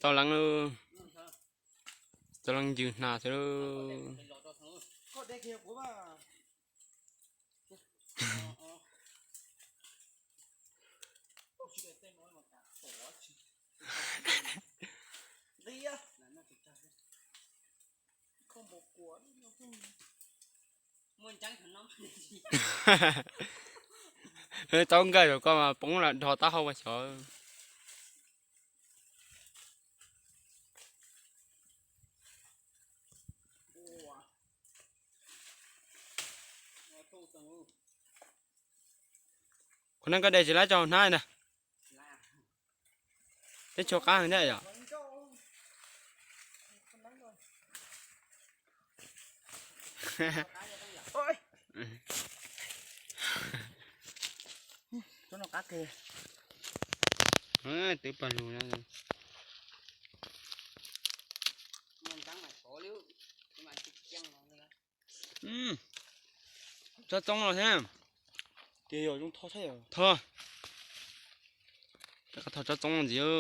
Tau leej, tau leej ncws hna xwb. Tau nkawj rau koj mas poob lam dhos taub hau ua xyov. Qhov no koj de tsis laib tso hnab na. Teb tshua qab heev thiab yom. Twb pag lug na. Tsob txoob no thiab. Tho, tho tsob txoob ntxiv.